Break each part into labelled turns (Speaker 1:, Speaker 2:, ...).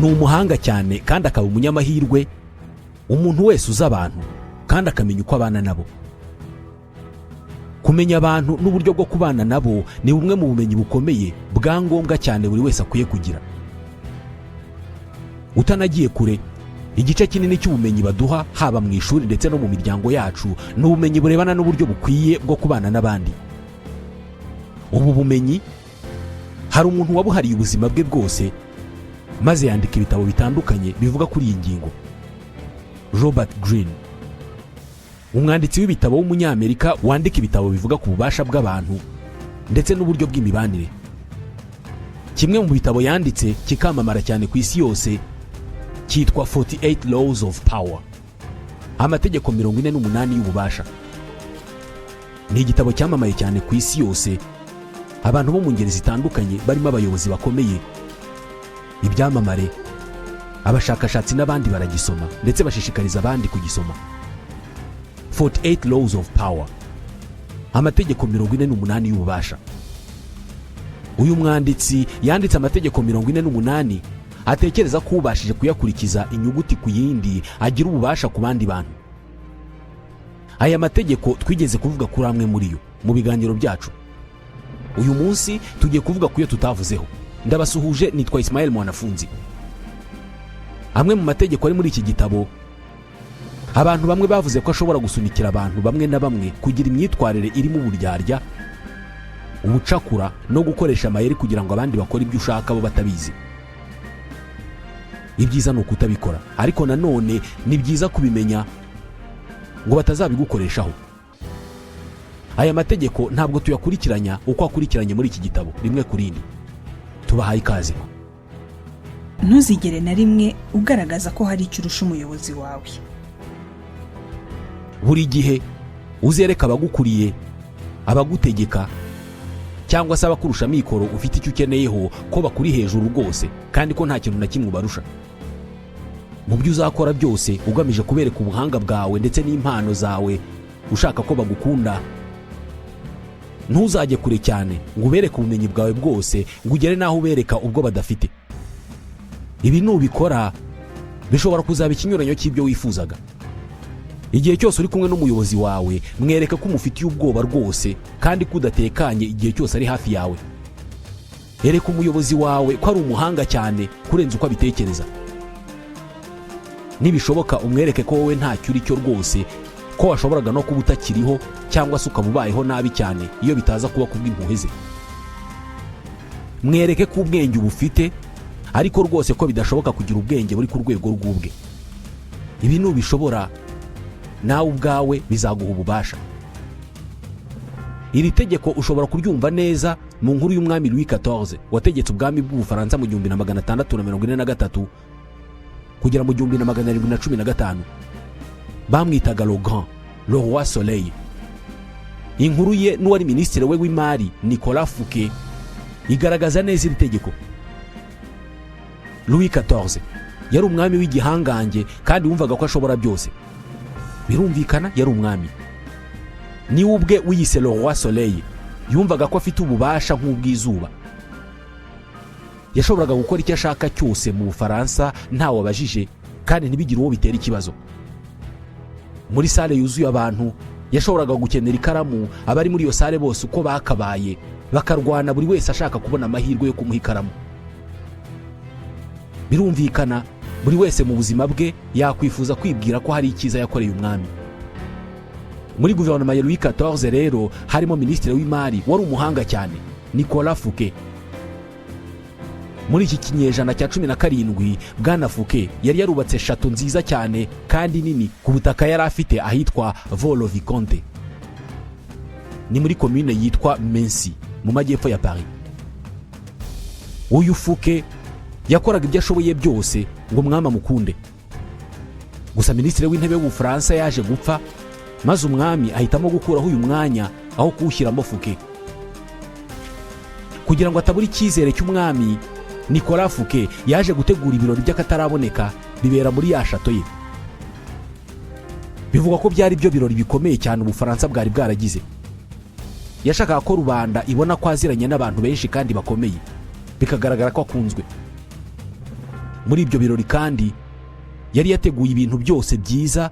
Speaker 1: Ni umuhanga cyane kandi akaba umunyamahirwe, umuntu wese uzi abantu kandi akamenya uko abana nabo. Kumenya abantu n'uburyo bwo kubana nabo ni bumwe mu bumenyi bukomeye bwa ngombwa cyane buri wese akwiye kugira. Utanagiye kure, igice kinini cy'ubumenyi baduha, haba mu ishuri ndetse no mu miryango yacu, ni ubumenyi burebana n'uburyo bukwiye bwo kubana n'abandi. Ubu bumenyi hari umuntu wabuhariye ubuzima bwe bwose, maze yandika ibitabo bitandukanye bivuga kuri iyi ngingo: Robert Greene, umwanditsi w'ibitabo w'Umunyamerika wandika ibitabo bivuga ku bubasha bw'abantu ndetse n'uburyo bw'imibanire. Kimwe mu bitabo yanditse kikamamara cyane ku isi yose cyitwa 48 Laws of Power, amategeko 48 y'ububasha. Ni igitabo cyamamaye cyane ku isi yose. Abantu bo mu ngeri zitandukanye, barimo abayobozi bakomeye, ibyamamare, abashakashatsi n'abandi, baragisoma ndetse bashishikariza abandi kugisoma. 48 Laws of Power, amategeko 48 y'ububasha. Uyu mwanditsi yanditse amategeko 48 atekereza ko ubashije kuyakurikiza inyuguti ku yindi agira ububasha ku bandi bantu. Aya mategeko twigeze kuvuga kuri amwe muri yo mu biganiro byacu. Uyu munsi tugiye kuvuga ku yo tutavuzeho. Ndabasuhuje, nitwa Ismael Mwanafunzi. Amwe mu mategeko ari muri iki gitabo, abantu bamwe bavuze ko ashobora gusunikira abantu bamwe na bamwe kugira imyitwarire irimo uburyarya, ubucakura no gukoresha amayeri kugira ngo abandi bakore ibyo ushaka bo batabizi. Ibyiza ni ukutabikora, ariko nanone ni byiza kubimenya ngo batazabigukoreshaho. Aya mategeko ntabwo tuyakurikiranya uko akurikiranye muri iki gitabo rimwe ku rindi. Tubahaye ikaze.
Speaker 2: Ntuzigere na rimwe ugaragaza ko hari icyo urusha umuyobozi wawe.
Speaker 1: Buri gihe uzereka abagukuriye, abagutegeka cyangwa se abakurusha amikoro ufite icyo ukeneyeho ko bakuri hejuru rwose kandi ko nta kintu na kimwe ubarusha. Mu byo uzakora byose ugamije kubereka ubuhanga bwawe ndetse n'impano zawe, ushaka ko bagukunda, ntuzajye kure cyane ngo ubereke ubumenyi bwawe bwose, ngo ugere n'aho ubereka ubwo badafite. Ibi nubikora bishobora kuzaba ikinyuranyo cy'ibyo wifuzaga. Igihe cyose uri kumwe n'umuyobozi wawe, mwereke ko umufitiye ubwoba rwose kandi ko udatekanye igihe cyose ari hafi yawe. Ereka umuyobozi wawe ko ari umuhanga cyane kurenza uko abitekereza. Nibishoboka umwereke ko wowe ntacyo uri cyo rwose, ko washoboraga no kuba utakiriho cyangwa se ukaba ubayeho nabi cyane iyo bitaza kuba kubw'impuhwe ze. Mwereke ko ubwenge ubufite, ariko rwose ko bidashoboka kugira ubwenge buri ku rwego rw'ubwe. Ibi nubishobora, nawe ubwawe bizaguha ububasha. Iri tegeko ushobora kuryumva neza mu nkuru y'umwami Louis XIV wategetse ubwami bw'Ubufaransa mu 1643 kugera mu 1715. Bamwitaga Le Grand, le Roi Soleil. Inkuru ye n'uwari minisitiri we w'imari Nicolas Fouquet igaragaza neza iri tegeko. Louis XIV yari umwami w'igihangange kandi wumvaga ko ashobora byose. Birumvikana, yari umwami, niwe ubwe wiyise le Roi Soleil. Yumvaga ko afite ububasha nk'ubw'izuba. Yashoboraga gukora icyo ashaka cyose mu Bufaransa ntawe abajije kandi ntibigire uwo bitera ikibazo. Muri salle yuzuye abantu, yashoboraga gukenera ikaramu, abari muri iyo salle bose uko bakabaye bakarwana, buri wese ashaka kubona amahirwe yo kumuha ikaramu. Birumvikana, buri wese mu buzima bwe yakwifuza kwibwira ko hari icyiza yakoreye umwami. Muri guverinoma ya Louis XIV rero harimo minisitiri w'imari wari umuhanga cyane, Nicolas Fouquet. Muri iki kinyejana cya 17, bwana Fouquet yari yarubatse château nziza cyane kandi nini ku butaka yari afite ahitwa Vaux-le-Vicomte, ni muri komine yitwa Maincy mu majyepfo ya Paris. Uyu Fouquet yakoraga ibyo ashoboye byose ngo umwami amukunde. Gusa minisitiri w'intebe w'Ubufaransa yaje gupfa, maze umwami ahitamo gukuraho uyu mwanya aho kuwushyiramo Fouquet. Kugira ngo atabura icyizere cy'umwami, Nicolas Fouquet yaje gutegura ibirori by'akataraboneka bibera muri ya château ye. Bivugwa ko byari byo birori bikomeye cyane Ubufaransa bwari bwaragize. Yashakaga ko rubanda ibona ko aziranye n'abantu benshi kandi bakomeye, bikagaragara ko akunzwe. Muri ibyo birori kandi yari yateguye ibintu byose byiza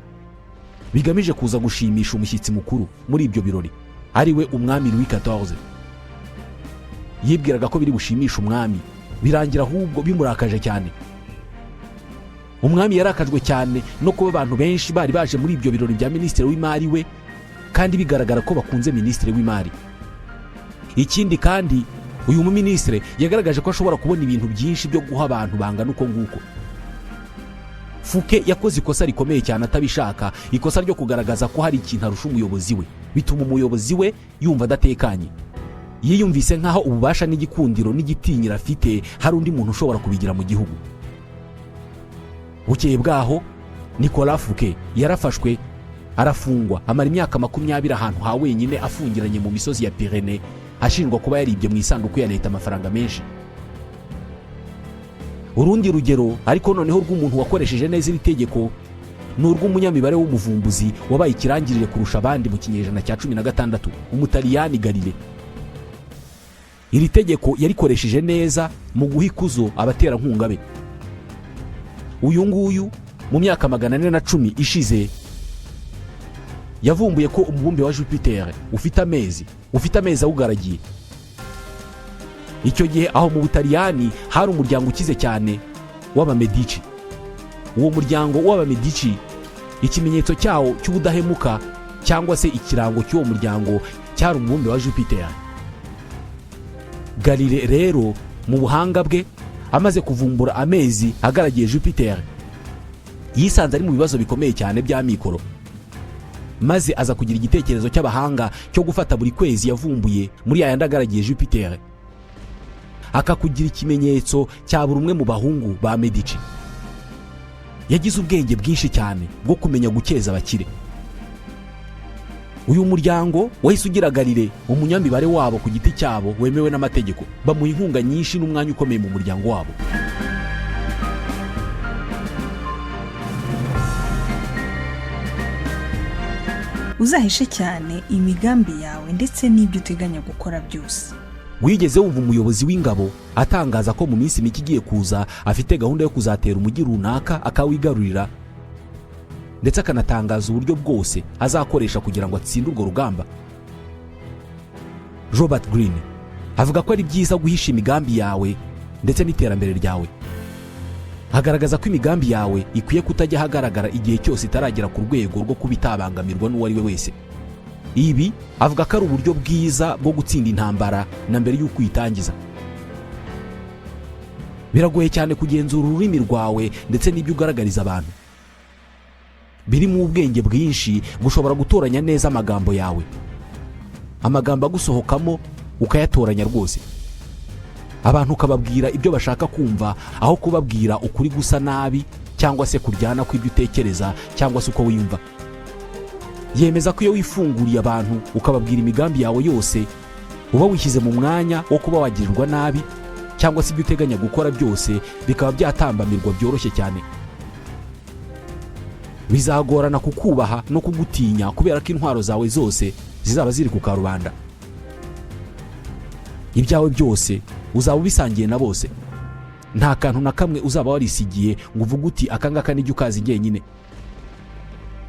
Speaker 1: bigamije kuza gushimisha umushyitsi mukuru muri ibyo birori, ari we umwami Louis XIV. Yibwiraga ko biri bushimishe umwami, birangira ahubwo bimurakaje cyane. Umwami yarakajwe cyane no kuba abantu benshi bari baje muri ibyo birori bya minisitiri w'imari we, kandi bigaragara ko bakunze minisitiri w'imari. Ikindi kandi, uyu muminisitiri yagaragaje ko ashobora kubona ibintu byinshi byo guha abantu bangana uko nguko. Fouquet yakoze ikosa rikomeye cyane atabishaka, ikosa ryo kugaragaza ko hari ikintu arusha umuyobozi we, bituma umuyobozi we yumva adatekanye. Yiyumvise nk'aho ububasha n'igikundiro n'igitinyiro afite hari undi muntu ushobora kubigira mu gihugu. Bukeye bwaho, Nicolas Fouquet yarafashwe, arafungwa, amara imyaka 20 ahantu ha wenyine, afungiranye mu misozi ya Pyrénées, ashinjwa kuba yaribye mu isanduku ya leta amafaranga menshi. Urundi rugero ariko noneho rw'umuntu wakoresheje neza iri tegeko ni urw'umunyamibare w'umuvumbuzi wabaye ikirangirire kurusha abandi mu kinyejana cya 16, Umutaliyani Galilée. Iri tegeko yarikoresheje neza mu guha ikuzo abaterankunga be. Uyu nguyu mu myaka 410 ishize yavumbuye ko umubumbe wa Jupiter ufite amezi awugaragiye. Icyo gihe aho mu Butaliyani hari umuryango ukize cyane w'Abamedici. Uwo muryango w'Abamedici, ikimenyetso cyawo cy'ubudahemuka cyangwa se ikirango cy'uwo muryango cyari umubumbe wa Jupiter. Galilée rero mu buhanga bwe, amaze kuvumbura amezi agaragiye Jupiter, yisanze ari mu bibazo bikomeye cyane by'amikoro, maze aza kugira igitekerezo cy'abahanga cyo gufata buri kwezi yavumbuye muri yayandi agaragiye Jupiter, akakugira ikimenyetso cya buri umwe mu bahungu ba Medici. Yagize ubwenge bwinshi cyane bwo kumenya gukeza abakire. Uyu muryango wahise ugira Galilée umunyamibare wabo ku giti cyabo wemewe n'amategeko, bamuha inkunga nyinshi n'umwanya ukomeye mu muryango wabo.
Speaker 2: Uzahishe cyane imigambi yawe ndetse n'ibyo uteganya gukora byose.
Speaker 1: Wigeze wumva umuyobozi w'ingabo atangaza ko mu minsi mike igiye kuza afite gahunda yo kuzatera umujyi runaka akawigarurira, ndetse akanatangaza uburyo bwose azakoresha kugira ngo atsinde urwo rugamba? Robert Greene avuga ko ari byiza guhisha imigambi yawe ndetse n'iterambere ryawe. Agaragaza ko imigambi yawe ikwiye kutajya ahagaragara igihe cyose itaragera ku rwego rwo kuba itabangamirwa n'uwo ari we wese. Ibi avuga ko ari uburyo bwiza bwo gutsinda intambara na mbere y'uko uyitangiza. Biragoye cyane kugenzura ururimi rwawe ndetse n'ibyo ugaragariza abantu. Birimo ubwenge bwinshi gushobora gutoranya neza amagambo yawe, amagambo agusohokamo ukayatoranya rwose, abantu ukababwira ibyo bashaka kumva aho kubabwira ukuri gusa nabi cyangwa se kuryana kw'ibyo utekereza cyangwa se uko wiyumva. Yemeza ko iyo wifunguriye abantu ukababwira imigambi yawe yose, uba wishyize mu mwanya wo kuba wagirirwa nabi, cyangwa se ibyo uteganya gukora byose bikaba byatambamirwa byoroshye cyane. Bizagorana kukubaha no kugutinya kubera ko intwaro zawe zose zizaba ziri ku karubanda. Ibyawe byose uzaba ubisangiye na bose. Nta kantu na kamwe uzaba warisigiye ngo uvuge uti: "Aka ngaka nijya ukazi njyenyine."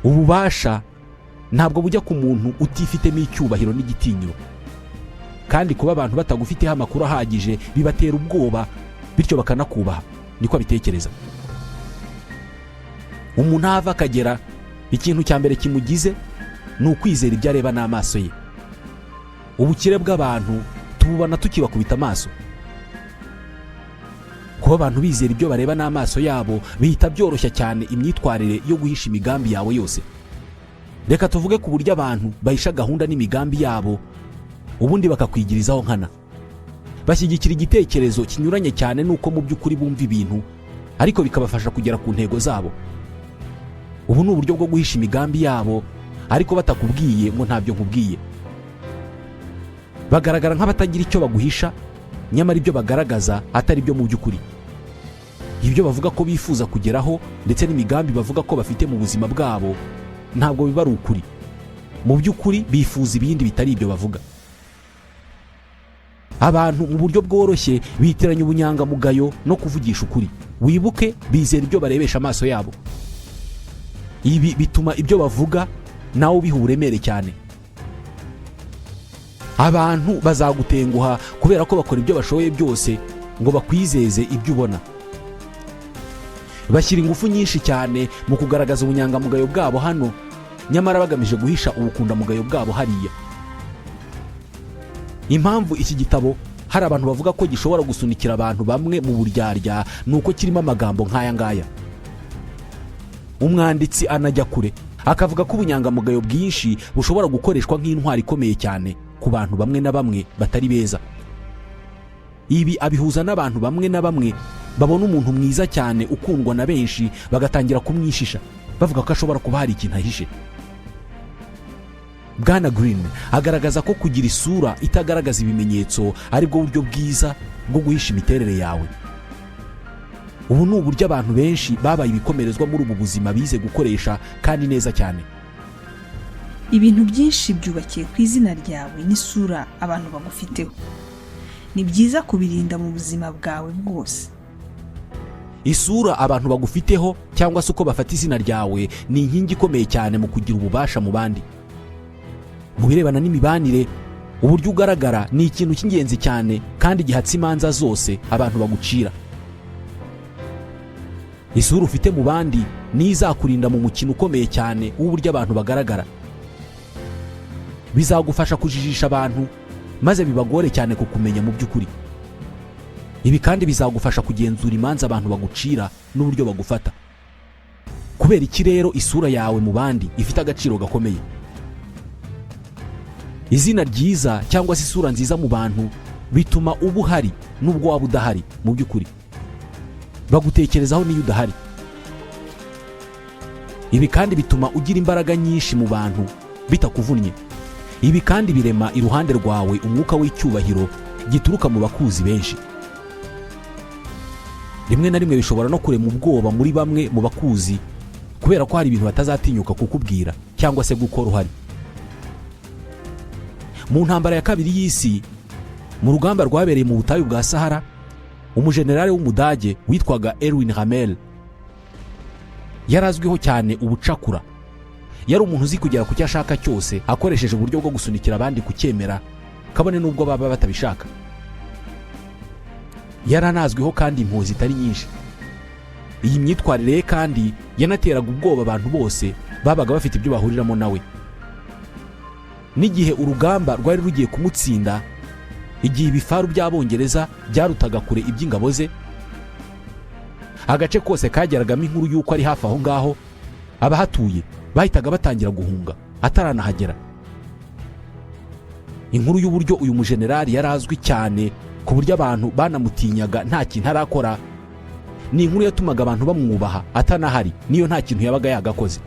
Speaker 1: Ububasha ntabwo bujya ku muntu utifitemo icyubahiro n'igitinyiro, kandi kuba abantu batagufiteho amakuru ahagije bibatera ubwoba, bityo bakanakubaha. Niko abitekereza. Umuntu aho ava akagera, ikintu cya mbere kimugize ni ukwizera ibyo areba n'amaso ye. Ubukire bw'abantu tububona tukibakubita amaso. Kuba abantu bizera ibyo bareba n'amaso yabo bihita byoroshya cyane imyitwarire yo guhisha imigambi yawe yose. Reka tuvuge ku buryo abantu bahisha gahunda n'imigambi yabo, ubundi bakakwigirizaho nkana. Bashyigikira igitekerezo kinyuranye cyane n'uko mu by'ukuri bumva ibintu, ariko bikabafasha kugera ku ntego zabo. Ubu ni uburyo bwo guhisha imigambi yabo ariko batakubwiye ngo ntabyo nkubwiye. Bagaragara nk'abatagira icyo baguhisha, nyamara ibyo bagaragaza atari byo mu by'ukuri. Ibyo bavuga ko bifuza kugeraho ndetse n'imigambi bavuga ko bafite mu buzima bwabo ntabwo biba ari ukuri. Mu by'ukuri bifuza ibindi bitari ibyo bavuga. Abantu mu buryo bworoshye bitiranya ubunyangamugayo no kuvugisha ukuri. Wibuke, bizera ibyo barebesha amaso yabo. Ibi bituma ibyo bavuga nawe ubiha uburemere cyane. Abantu bazagutenguha kubera ko bakora ibyo bashoboye byose ngo bakwizeze ibyo ubona. Bashyira ingufu nyinshi cyane mu kugaragaza ubunyangamugayo bwabo hano, nyamara bagamije guhisha ubukundamugayo bwabo hariya. Impamvu iki gitabo hari abantu bavuga ko gishobora gusunikira abantu bamwe mu buryarya ni uko kirimo amagambo nk'aya ngaya. Umwanditsi anajya kure akavuga ko ubunyangamugayo bwinshi bushobora gukoreshwa nk'intwari ikomeye cyane ku bantu bamwe na bamwe batari beza. Ibi abihuza n'abantu bamwe na bamwe babona umuntu mwiza cyane ukundwa na benshi, bagatangira kumwishisha, bavuga ko ashobora kuba hari ikintu ahishe. Bwana Green agaragaza ko kugira isura itagaragaza ibimenyetso ari bwo buryo bwiza bwo guhisha imiterere yawe. Ubu ni uburyo abantu benshi babaye ibikomerezwa muri ubu buzima bize gukoresha kandi neza cyane.
Speaker 2: Ibintu byinshi byubakiye ku izina ryawe n'isura abantu bagufiteho. Ni byiza kubirinda mu buzima bwawe bwose.
Speaker 1: Isura abantu bagufiteho cyangwa se uko bafata izina ryawe ni inkingi ikomeye cyane mu kugira ububasha mu bandi. Mu birebana n'imibanire, uburyo ugaragara ni ikintu cy'ingenzi cyane kandi gihatse imanza zose abantu bagucira. Isura ufite mu bandi niyo izakurinda mu mukino ukomeye cyane w'uburyo abantu bagaragara. Bizagufasha kujijisha abantu, maze bibagore cyane kukumenya mu by'ukuri. Ibi kandi bizagufasha kugenzura imanza abantu bagucira n'uburyo bagufata. Kubera iki rero isura yawe mu bandi ifite agaciro gakomeye? Izina ryiza cyangwa se isura nziza mu bantu bituma uba uhari nubwo waba udahari mu by'ukuri. Bagutekerezaho n'iyo udahari. Ibi kandi bituma ugira imbaraga nyinshi mu bantu bitakuvunnye. Ibi kandi birema iruhande rwawe umwuka w'icyubahiro gituruka mu bakuzi benshi. Rimwe na rimwe bishobora no kurema ubwoba muri bamwe mu bakuzi, kubera ko hari ibintu batazatinyuka kukubwira cyangwa se gukora uhari. Mu ntambara ya kabiri y'isi, mu rugamba rwabereye mu butayu bwa Sahara, umujenerali w'Umudage witwaga Erwin Rommel yari azwiho cyane ubucakura. Yari umuntu uzi kugera ku cyo ashaka cyose akoresheje uburyo bwo gusunikira abandi kucyemera, kabone n'ubwo baba batabishaka. Yari anazwiho kandi impuhwe zitari nyinshi. Iyi myitwarire ye kandi yanateraga ubwoba abantu bose babaga bafite ibyo bahuriramo nawe. N'igihe urugamba rwari rugiye kumutsinda, igihe ibifaru by'Abongereza byarutaga kure iby'ingabo ze, agace kose kageragamo inkuru y'uko ari hafi aho ngaho, abahatuye bahitaga batangira guhunga ataranahagera. Inkuru y'uburyo uyu mujenerali yari azwi cyane ku buryo abantu banamutinyaga nta kintu arakora, ni inkuru yatumaga abantu bamwubaha atanahari, niyo nta kintu yabaga yagakoze.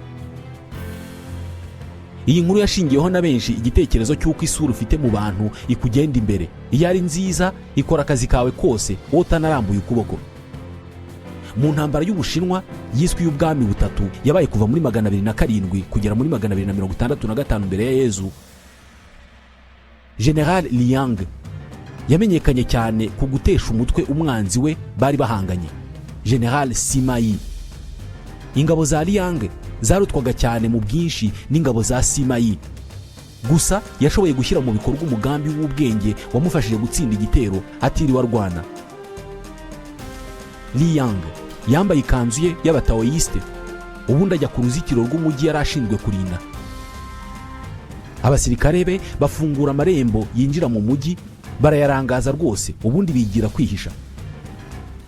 Speaker 1: Iyi nkuru yashingiyeho na benshi igitekerezo cy'uko isura ufite mu bantu ikugenda imbere. Iyo ari nziza, ikora akazi kawe kose wowe utanarambuye ukuboko. Mu ntambara y'Ubushinwa yiswe iy'ubwami butatu, yabaye kuva muri 207 kugera muri 265 mbere ya Yezu, General Liang yamenyekanye cyane ku gutesha umutwe umwanzi we bari bahanganye, General Sima Yi. Ingabo za Liang zarutwaga cyane mu bwinshi n'ingabo za Sima Yi. Gusa yashoboye gushyira mu bikorwa umugambi w'ubwenge wamufashije gutsinda igitero atiriwe arwana. Liang yambaye ikanzu ye y'Abatawoyisite, ubundi ajya ku ruzitiro rw'umujyi yari ashinzwe kurinda. Abasirikare be bafungura amarembo yinjira mu mujyi, barayarangaza rwose, ubundi bigira kwihisha.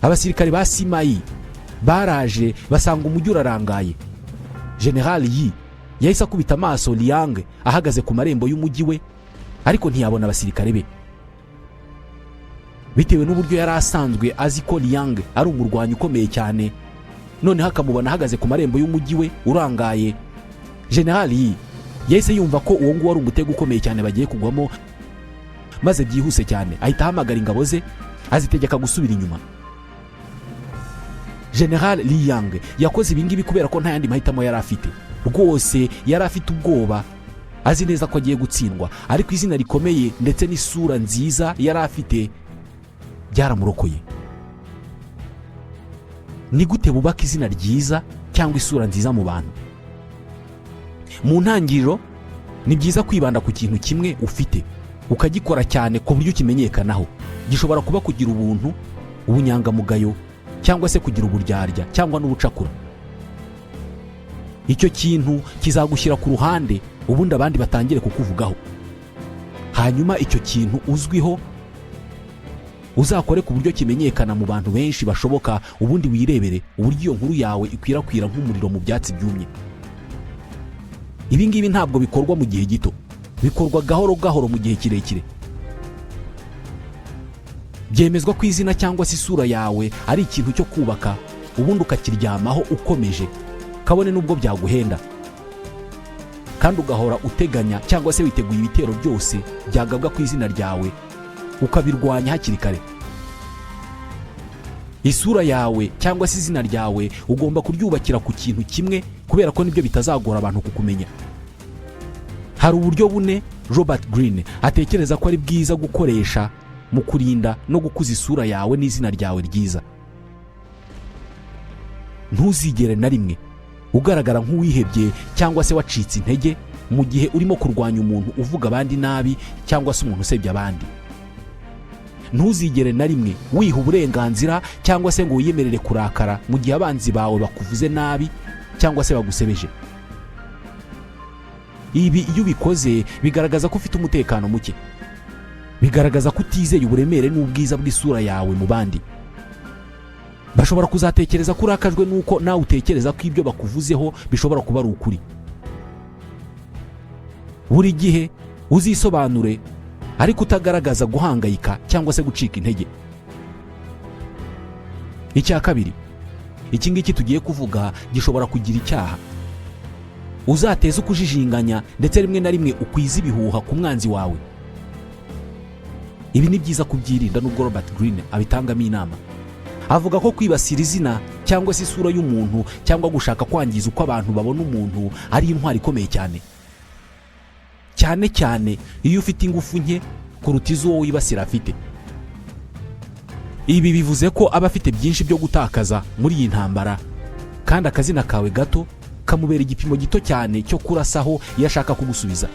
Speaker 1: Abasirikare ba Sima Yi baraje basanga umujyi urarangaye. General Yi yahise akubita amaso Liang ahagaze ku marembo y'umujyi we, ariko ntiyabona abasirikare be. Bitewe n'uburyo yari asanzwe azi ko Liang ari umurwanyi ukomeye cyane, noneho akamubona ahagaze ku marembo y'umujyi we urangaye, General Yi yahise yumva ko uwo nguwo ari umutego ukomeye cyane bagiye kugwamo, maze byihuse cyane ahita ahamagara ingabo ze, azitegeka gusubira inyuma. General Liang yakoze ibingibi kubera ko nta yandi mahitamo yari afite. Rwose yari afite ubwoba, azi neza ko agiye gutsindwa, ariko izina rikomeye ndetse n'isura nziza yari afite byaramurokoye. Ni gute bubaka izina ryiza cyangwa isura nziza mu bantu? Mu ntangiriro, ni byiza kwibanda ku kintu kimwe ufite, ukagikora cyane ku buryo ukimenyekanaho. Gishobora kuba kugira ubuntu, ubunyangamugayo, cyangwa se kugira uburyarya cyangwa n'ubucakura. Icyo kintu kizagushyira ku ruhande, ubundi abandi batangire kukuvugaho. Hanyuma icyo kintu uzwiho uzakore ku buryo kimenyekana mu bantu benshi bashoboka, ubundi wirebere uburyo iyo nkuru yawe ikwirakwira nk'umuriro mu byatsi byumye. Ibi ngibi ntabwo bikorwa mu gihe gito, bikorwa gahoro gahoro mu gihe kirekire. Byemezwa ko izina cyangwa se isura yawe ari ikintu cyo kubaka, ubundi ukakiryamaho ukomeje, kabone n'ubwo byaguhenda, kandi ugahora uteganya cyangwa se witeguye ibitero byose byagabwa ku izina ryawe, ukabirwanya hakiri kare. Isura yawe cyangwa se izina ryawe ugomba kuryubakira ku kintu kimwe, kubera ko nibyo bitazagora abantu kukumenya. Hari uburyo bune Robert Greene atekereza ko ari bwiza gukoresha mu kurinda no gukuza isura yawe n'izina ryawe ryiza. Ntuzigere na rimwe ugaragara nk'uwihebye cyangwa se wacitse intege mu gihe urimo kurwanya umuntu uvuga abandi nabi cyangwa se umuntu usebya abandi. Ntuzigere na rimwe wiha uburenganzira cyangwa se ngo wiyemerere kurakara mu gihe abanzi bawe bakuvuze nabi cyangwa se bagusebeje. Ibi iyo ubikoze bigaragaza ko ufite umutekano muke, bigaragaza ko utizeye uburemere n'ubwiza bw'isura yawe mu bandi. Bashobora kuzatekereza ko urakajwe n'uko nawe utekereza ko ibyo bakuvuzeho bishobora kuba ari ukuri. Buri gihe uzisobanure, ariko utagaragaza guhangayika cyangwa se gucika intege. Icya kabiri, iki ngiki tugiye kuvuga gishobora kugira icyaha. Uzateze ukujijinganya, ndetse rimwe na rimwe ukwiza ibihuha ku mwanzi wawe. Ibi ni byiza kubyirinda, nubwo Robert Greene abitangamo inama. Avuga ko kwibasira izina cyangwa se isura y'umuntu, cyangwa gushaka kwangiza uko abantu babona umuntu, ari intwaro ikomeye cyane, cyane cyane iyo ufite ingufu nke kuruta iz'uwo wibasira afite. Ibi bivuze ko aba afite byinshi byo gutakaza muri iyi ntambara, kandi akazina kawe gato kamubera igipimo gito cyane cyo kurasaho iyo ashaka kugusubiza.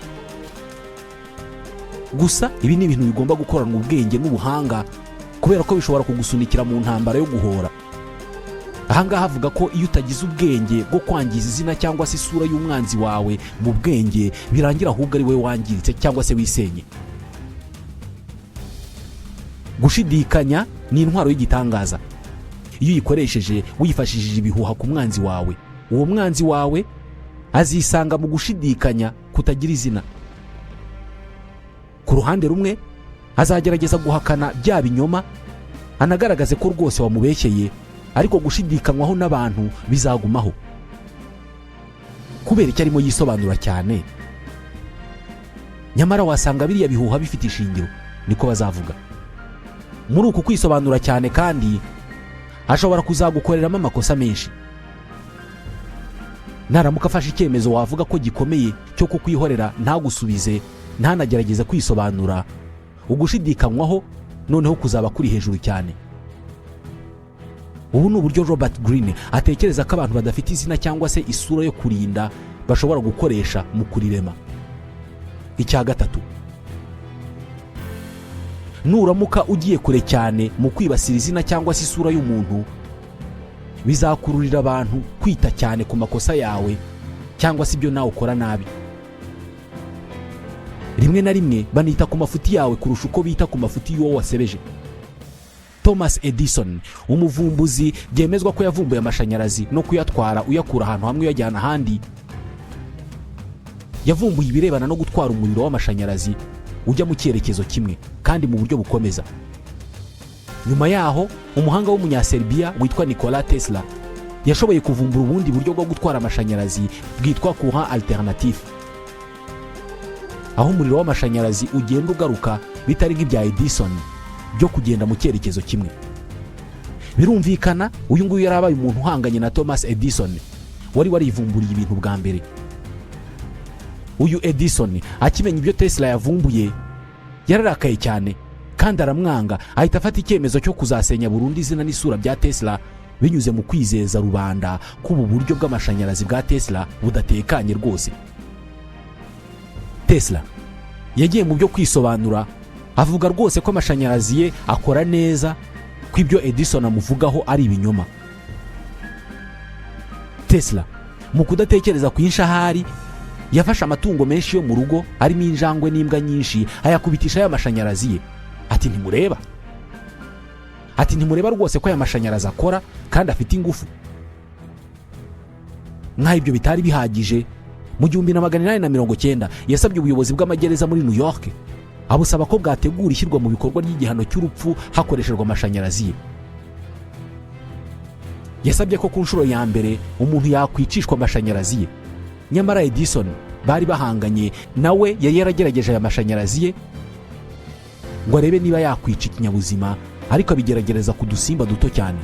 Speaker 1: Gusa ibi ni ibintu bigomba gukoranwa ubwenge n'ubuhanga, kubera ko bishobora kugusunikira mu ntambara yo guhora. Ahangaha avuga ko iyo utagize ubwenge bwo kwangiza izina cyangwa se isura y'umwanzi wawe mu bwenge, birangira ahubwo ari wowe wangiritse cyangwa se wisenye. Gushidikanya ni intwaro y'igitangaza. Iyo uyikoresheje wifashishije ibihuha ku mwanzi wawe, uwo mwanzi wawe azisanga mu gushidikanya kutagira izina. Ku ruhande rumwe azagerageza guhakana bya binyoma, anagaragaze ko rwose wamubeshyeye, ariko gushidikanywaho n'abantu bizagumaho. Kubera icyo arimo yisobanura cyane, nyamara wasanga biriya bihuha bifite ishingiro, niko bazavuga. Muri uku kwisobanura cyane kandi ashobora kuzagukoreramo amakosa menshi. Naramuka afashe icyemezo wavuga ko gikomeye cyo kukwihorera, ntagusubize, ntanagerageze kwisobanura, ugushidikanywaho noneho kuzaba kuri hejuru cyane. Ubu ni uburyo Robert Greene atekereza ko abantu badafite izina cyangwa se isura yo kurinda bashobora gukoresha mu kurirema. Icya gatatu, nuramuka ugiye kure cyane mu kwibasira izina cyangwa se isura y'umuntu, bizakururira abantu kwita cyane ku makosa yawe cyangwa se ibyo nawe ukora nabi. Rimwe na rimwe banita ku mafuti yawe kurusha uko bita ku mafuti y'uwo wasebeje. Thomas Edison, umuvumbuzi byemezwa ko yavumbuye amashanyarazi no kuyatwara uyakura ahantu hamwe uyajyana ahandi, yavumbuye ibirebana no gutwara umuriro w'amashanyarazi ujya mu cyerekezo kimwe kandi mu buryo bukomeza. Nyuma yaho, umuhanga w'Umunyaserbiya witwa Nikola Tesla yashoboye kuvumbura ubundi buryo bwo gutwara amashanyarazi bwitwa courant alternatif, aho umuriro w'amashanyarazi ugenda ugaruka, bitari nk'ibya Edison byo kugenda mu cyerekezo kimwe. Birumvikana, uyu nguyu yari abaye umuntu uhanganye na Thomas Edison wari warivumburiye ibintu bwa mbere. Uyu Edison akimenya ibyo Tesla yavumbuye, yararakaye cyane kandi aramwanga, ahita afata icyemezo cyo kuzasenya burundu izina n'isura bya Tesla. Binyuze mu kwizeza rubanda ko ubu buryo bw'amashanyarazi bwa Tesla budatekanye rwose. Tesla yagiye mu byo kwisobanura, avuga rwose ko amashanyarazi ye akora neza, ko ibyo Edison amuvugaho ari ibinyoma. Tesla mu kudatekereza ku inshahari yafashe amatungo menshi yo mu rugo, arimo injangwe n'imbwa nyinshi, ayakubitisha y'amashanyarazi ye, ati: "Ntimureba?" Ati: "Ntimureba rwose ko aya mashanyarazi akora kandi afite ingufu?" Nk'aho ibyo bitari bihagije, mu 1890 yasabye ubuyobozi bw'amagereza muri New York, abusaba ko bwategura ishyirwa mu bikorwa ry'igihano cy'urupfu hakoreshejwe amashanyarazi ye. Yasabye ko ku nshuro ya mbere umuntu yakwicishwa amashanyarazi ye. Nyamara Edison bari bahanganye nawe yari yaragerageje aya mashanyarazi ye ngo arebe niba yakwica ikinyabuzima, ariko abigeragereza ku dusimba duto cyane.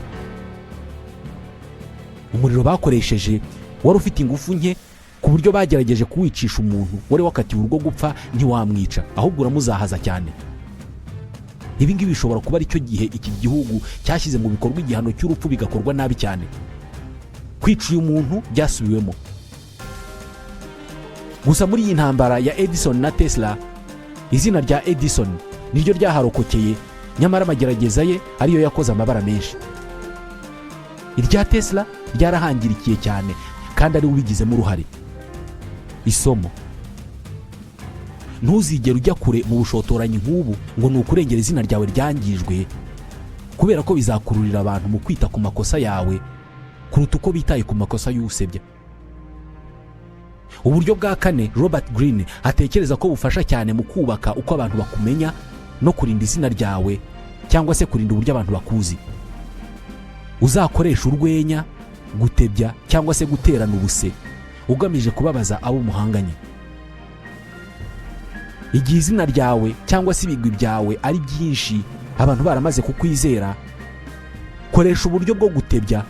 Speaker 1: Umuriro bakoresheje wari ufite ingufu nke, ku buryo bagerageje kuwicisha umuntu wari wakatiwe urwo gupfa ntiwamwica, ahubwo uramuzahaza cyane. Ibi ngibi bishobora kuba aricyo gihe iki gihugu cyashyize mu bikorwa igihano cy'urupfu, bigakorwa nabi cyane. Kwica uyu muntu byasubiwemo. Gusa muri iyi ntambara ya Edison na Tesla, izina rya Edison niryo ryaharokokeye, nyamara amagerageza ye ariyo yakoze amabara menshi. Irya Tesla ryarahangirikiye cyane, kandi ariwe ubigizemo uruhare. Isomo: ntuzigere ujya kure mu bushotoranyi nk'ubu ngo ni ukurengera izina ryawe ryangijwe, kubera ko bizakururira abantu mu kwita ku makosa yawe kuruta uko bitaye ku makosa y'usebya. Uburyo bwa kane Robert Greene atekereza ko bufasha cyane mu kubaka uko abantu bakumenya no kurinda izina ryawe, cyangwa se kurinda uburyo abantu bakuzi: uzakoresha urwenya, gutebya cyangwa se guterana ubuse ugamije kubabaza abo muhanganye. Igihe izina ryawe cyangwa se ibigwi byawe ari byinshi, abantu baramaze kukwizera, koresha uburyo bwo gutebya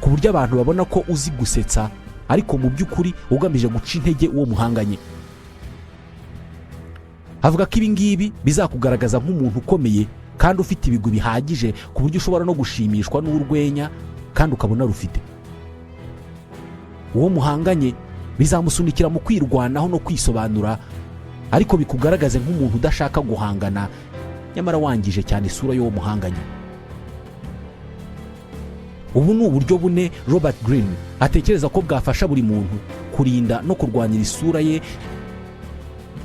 Speaker 1: ku buryo abantu babona ko uzi gusetsa, ariko mu by'ukuri ugamije guca intege uwo muhanganye. Avuga ko ibi ngibi bizakugaragaza nk'umuntu ukomeye kandi ufite ibigwi bihagije, ku buryo ushobora no gushimishwa n'urwenya kandi ukabona rufite. Uwo muhanganye bizamusunikira mu kwirwanaho no kwisobanura, ariko bikugaragaze nk'umuntu udashaka guhangana, nyamara wangije cyane isura y'uwo muhanganye. Ubu ni uburyo bune Robert Greene atekereza ko bwafasha buri muntu kurinda no kurwanira isura ye,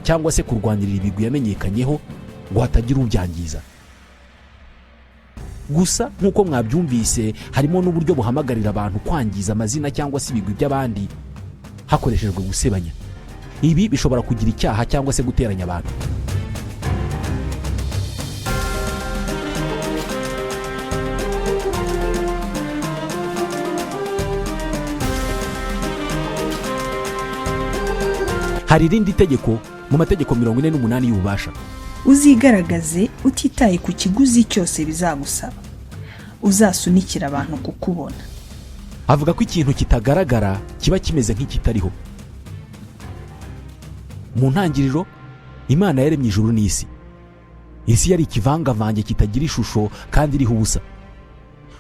Speaker 1: cyangwa se kurwanirira ibigwi yamenyekanyeho ngo hatagira ubyangiza. Gusa nk'uko mwabyumvise, harimo n'uburyo buhamagarira abantu kwangiza amazina cyangwa se ibigwi by'abandi hakoreshejwe gusebanya. Ibi bishobora kugira icyaha cyangwa se guteranya abantu. Hari irindi tegeko mu mategeko 48 y'ububasha.
Speaker 2: Uzigaragaze utitaye ku kiguzi cyose bizagusaba, uzasunikira abantu kukubona.
Speaker 1: Avuga ko ikintu kitagaragara kiba kimeze nk'ikitariho. Mu ntangiriro Imana yaremye ijuru n'isi. Isi yari ikivangavange kitagira ishusho kandi iriho ubusa.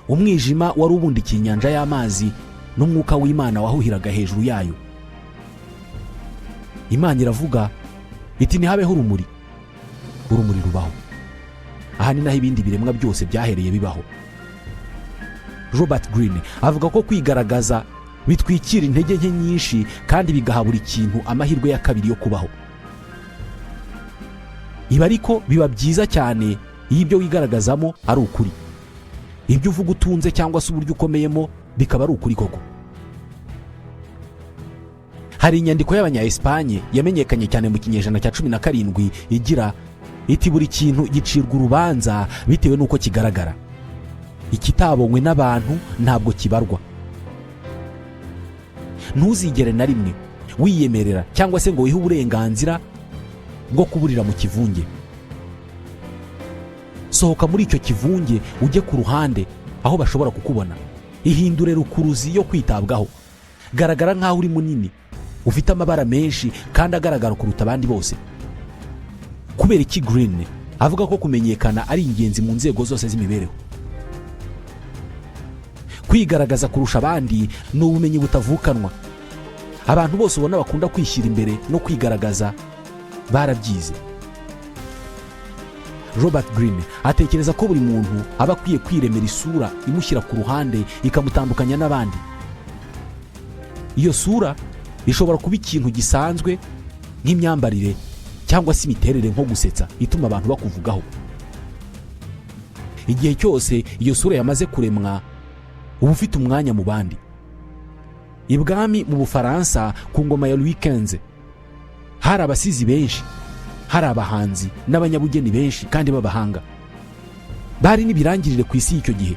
Speaker 1: Umwijima wari ubundikiye inyanja y'amazi, n'umwuka w'Imana wahuhiraga hejuru yayo. Imana iravuga iti: "Ntihabeho urumuri." Urumuri rubaho. Aha ni naho ibindi biremwa byose byahereye bibaho. Robert Greene avuga ko kwigaragaza bitwikira intege nke nyinshi kandi bigaha buri kintu amahirwe ya kabiri yo kubaho. Ibi ariko biba byiza cyane iyo ibyo wigaragazamo ari ukuri, ibyo uvuga utunze cyangwa se uburyo ukomeyemo bikaba ari ukuri koko. Hari inyandiko y'abanya Esipanye yamenyekanye cyane mu kinyejana cya 17 igira iti: "Buri kintu gicirwa urubanza bitewe n'uko kigaragara. Ikitabonywe n'abantu ntabwo kibarwa." Ntuzigere na rimwe wiyemerera cyangwa se ngo wihe uburenganzira bwo kuburira mu kivunge. Sohoka muri icyo kivunge, ujye ku ruhande aho bashobora kukubona. Ihindure rukuruzi yo kwitabwaho. Garagara nk'aho uri munini, ufite amabara menshi kandi agaragara kuruta abandi bose. Kubera iki Greene avuga ko kumenyekana ari ingenzi mu nzego zose z'imibereho? Kwigaragaza kurusha abandi ni ubumenyi butavukanwa. Abantu bose ubona bakunda kwishyira imbere no kwigaragaza barabyize. Robert Greene atekereza ko buri muntu aba akwiye kwiremera isura imushyira ku ruhande, ikamutandukanya n'abandi. Iyo sura ishobora kuba ikintu gisanzwe nk'imyambarire, cyangwa se imiterere nko gusetsa ituma abantu bakuvugaho. Igihe cyose iyo sura yamaze kuremwa, uba ufite umwanya mu bandi. Ibwami mu Bufaransa ku ngoma ya Louis XV hari abasizi benshi, hari abahanzi n'abanyabugeni benshi kandi b'abahanga, bari n'ibirangirire ku isi y'icyo gihe.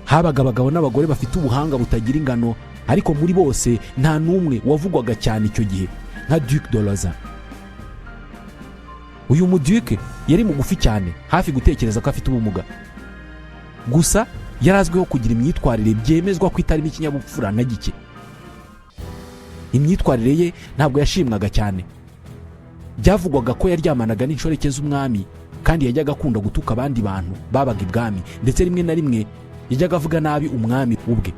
Speaker 1: Habaga abagabo n'abagore bafite ubuhanga butagira ingano, ariko muri bose nta n'umwe wavugwaga cyane icyo gihe nka Duc de Lauzun. Uyu muduke yari mugufi cyane, hafi gutekereza ko afite ubumuga. Gusa yari azwiho kugira imyitwarire byemezwa ko itarimo ikinyabupfura na gike. Imyitwarire ye ntabwo yashimwaga cyane. Byavugwaga ko yaryamanaga n'inshoreke z'umwami, kandi yajyaga akunda gutuka abandi bantu babaga ibwami, ndetse rimwe na rimwe yajyaga avuga nabi umwami ubwe.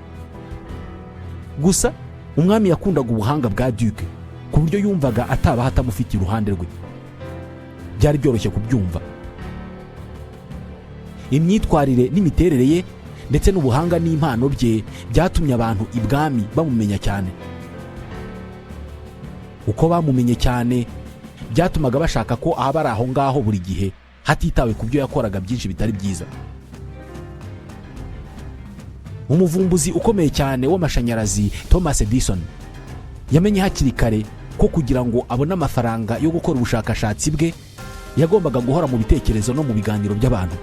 Speaker 1: Gusa umwami yakundaga ubuhanga bwa duke, ku buryo yumvaga atabaho atamufite iruhande rwe. Byari byoroshye kubyumva. Imyitwarire n'imiterere ye, ndetse n'ubuhanga n'impano bye, byatumye abantu ibwami bamumenya cyane. Uko bamumenye cyane, byatumaga bashaka ko aba ari aho ngaho buri gihe, hatitawe ku byo yakoraga byinshi bitari byiza. Umuvumbuzi ukomeye cyane w'amashanyarazi, Thomas Edison, yamenye hakiri kare ko kugira ngo abone amafaranga yo gukora ubushakashatsi bwe, yagombaga guhora mu bitekerezo no mu biganiro by'abantu.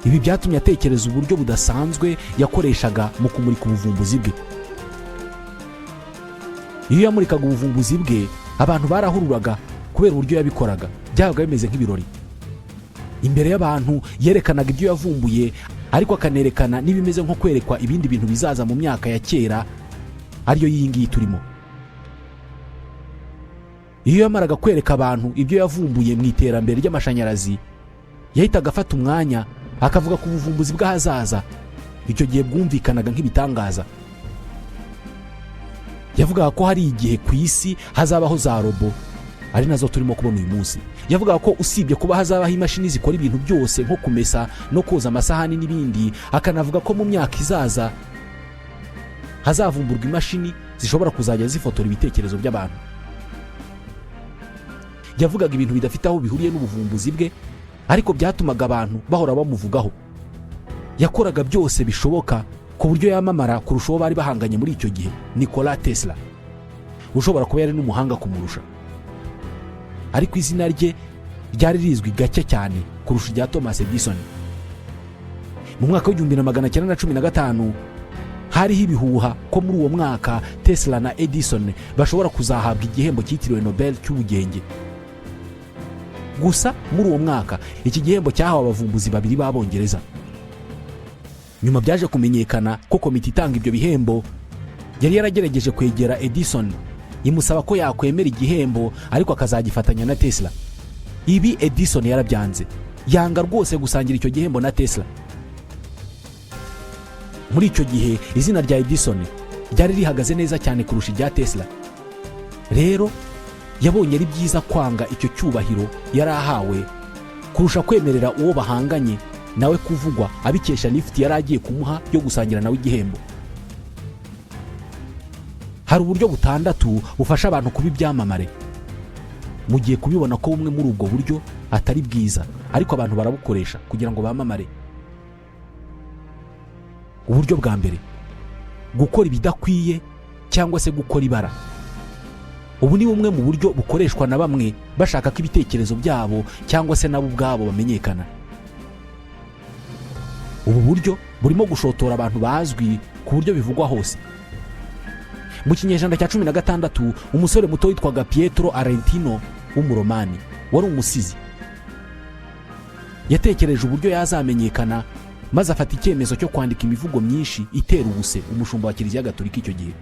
Speaker 1: Ibi byatumye atekereza uburyo budasanzwe yakoreshaga mu kumurika ubuvumbuzi bwe. Iyo yamurikaga ubuvumbuzi bwe, abantu barahururaga kubera uburyo yabikoraga. Byabaga bimeze nk'ibirori. Imbere y'abantu yerekanaga ibyo yavumbuye, ariko akanerekana n'ibimeze nko kwerekwa ibindi bintu bizaza mu myaka ya kera, ariyo y'iyi ngiyi turimo. Iyo yamaraga kwereka abantu ibyo yavumbuye mu iterambere ry'amashanyarazi, yahitaga afata umwanya akavuga ku buvumbuzi bw'ahazaza icyo gihe bwumvikanaga nk'ibitangaza. Yavugaga ko hari igihe ku isi hazabaho za robo, ari nazo turimo kubona uyu munsi. Yavugaga ko usibye kuba hazabaho imashini zikora ibintu byose nko kumesa no koza amasahani n'ibindi, akanavuga ko mu myaka izaza hazavumburwa imashini zishobora kuzajya zifotora ibitekerezo by'abantu. Yavugaga ibintu bidafite aho bihuriye n'ubuvumbuzi bwe, ariko byatumaga abantu bahora bamuvugaho. Yakoraga byose bishoboka ku buryo yamamara kurusha uwo bari bahanganye muri icyo gihe, Nikola Tesla, ushobora kuba yari n'umuhanga kumurusha, ariko izina rye ryari rizwi gake cyane kurusha irya Thomas Edison. Mu mwaka w'1915 hariho ibihuha ko muri uwo mwaka Tesla na Edison bashobora kuzahabwa igihembo cyitiriwe Nobel cy'ubugenge. Gusa muri uwo mwaka iki gihembo cyahawe abavumbuzi babiri b'Abongereza. Nyuma byaje kumenyekana ko komite itanga ibyo bihembo yari yaragerageje kwegera Edison, imusaba ko yakwemera igihembo ariko akazagifatanya na Tesla. Ibi Edison yarabyanze, yanga rwose gusangira icyo gihembo na Tesla. Muri icyo gihe izina rya Edison ryari rihagaze neza cyane kurusha irya Tesla. Rero yabonye ari byiza kwanga icyo cyubahiro yari ahawe kurusha kwemerera uwo bahanganye nawe kuvugwa abikesha lifuti yari agiye kumuha yo gusangira nawe igihembo. Hari uburyo butandatu bufasha abantu kuba ibyamamare. Mugiye kubibona ko bumwe muri ubwo buryo atari bwiza, ariko abantu barabukoresha kugira ngo bamamare. Uburyo bwa mbere: gukora ibidakwiye cyangwa se gukora ibara. Ubu ni bumwe mu buryo bukoreshwa na bamwe bashaka ko ibitekerezo byabo cyangwa se nabo ubwabo bamenyekana. Ubu buryo burimo gushotora abantu bazwi ku buryo bivugwa hose. Mu kinyejana cya 16, umusore muto witwaga Pietro Arentino w'Umuromani wari umusizi yatekereje uburyo yazamenyekana, maze afata icyemezo cyo kwandika imivugo myinshi itera ubuse umushumba wa Kiliziya Gatolika icyo gihe.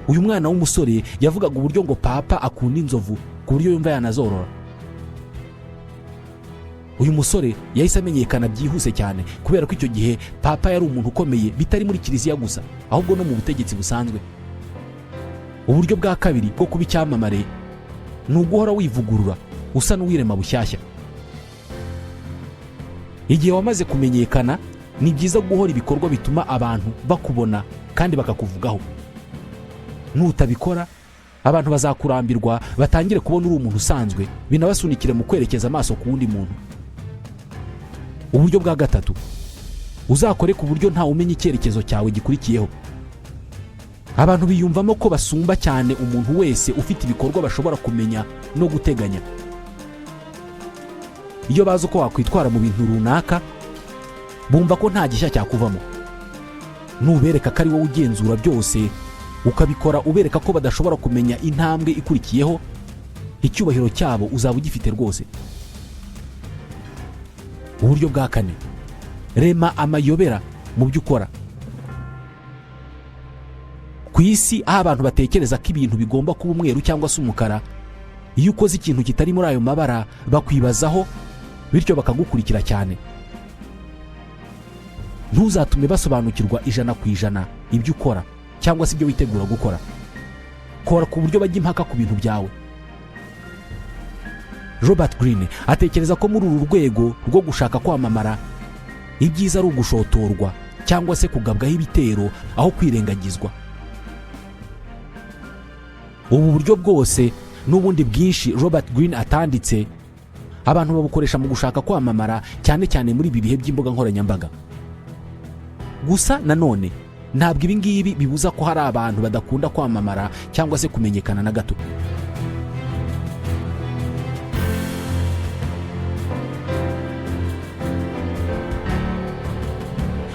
Speaker 1: Uyu mwana w'umusore yavugaga uburyo ngo papa akunda inzovu ku buryo yumva yanazorora. Uyu musore yahise amenyekana byihuse cyane, kubera ko icyo gihe papa yari umuntu ukomeye, bitari muri kiliziya gusa, ahubwo no mu butegetsi busanzwe. Uburyo bwa kabiri bwo kuba icyamamare ni uguhora wivugurura, usa n'uwirema bushyashya. Igihe wamaze kumenyekana, ni byiza guhora ibikorwa bituma abantu bakubona kandi bakakuvugaho. Nutabikora, abantu bazakurambirwa, batangire kubona uri umuntu usanzwe, binabasunikire mu kwerekeza amaso ku wundi muntu. Uburyo bwa gatatu, uzakore ku buryo ntawe umenya icyerekezo cyawe gikurikiyeho. Abantu biyumvamo ko basumba cyane umuntu wese ufite ibikorwa bashobora kumenya no guteganya. Iyo bazi uko wakwitwara mu bintu runaka, bumva ko nta gishya cyakuvamo. Nubereka ko ari wowe ugenzura byose, ukabikora ubereka ko badashobora kumenya intambwe ikurikiyeho, icyubahiro cyabo uzaba ugifite rwose. Uburyo bwa kane, rema amayobera mu byo ukora. Ku isi aho abantu batekereza ko ibintu bigomba kuba umweru cyangwa se umukara, iyo ukoze ikintu kitari muri ayo mabara bakwibazaho, bityo bakagukurikira cyane. Ntuzatume basobanukirwa 100% ibyo ukora cyangwa se ibyo witegura gukora. Kora ku buryo bajya impaka ku bintu byawe. Robert Greene atekereza ko muri uru rwego rwo gushaka kwamamara, ibyiza ari ugushotorwa cyangwa se kugabwaho ibitero aho kwirengagizwa. Ubu buryo bwose n'ubundi bwinshi Robert Greene atanditse, abantu babukoresha mu gushaka kwamamara, cyane cyane muri ibi bihe by'imbuga nkoranyambaga. Gusa nanone ntabwo ibi ngibi bibuza ko hari abantu badakunda kwamamara cyangwa se kumenyekana na gato.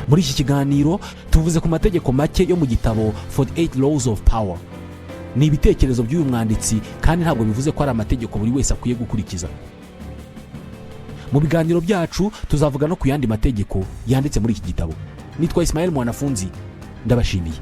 Speaker 1: Muri iki kiganiro tuvuze ku mategeko make yo mu gitabo 48 Laws of Power. Ni ibitekerezo by'uyu mwanditsi, kandi ntabwo bivuze ko ari amategeko buri wese akwiye gukurikiza. Mu biganiro byacu tuzavuga no ku yandi mategeko yanditse muri iki gitabo. Nitwa Ismael Mwanafunzi, ndabashimiye.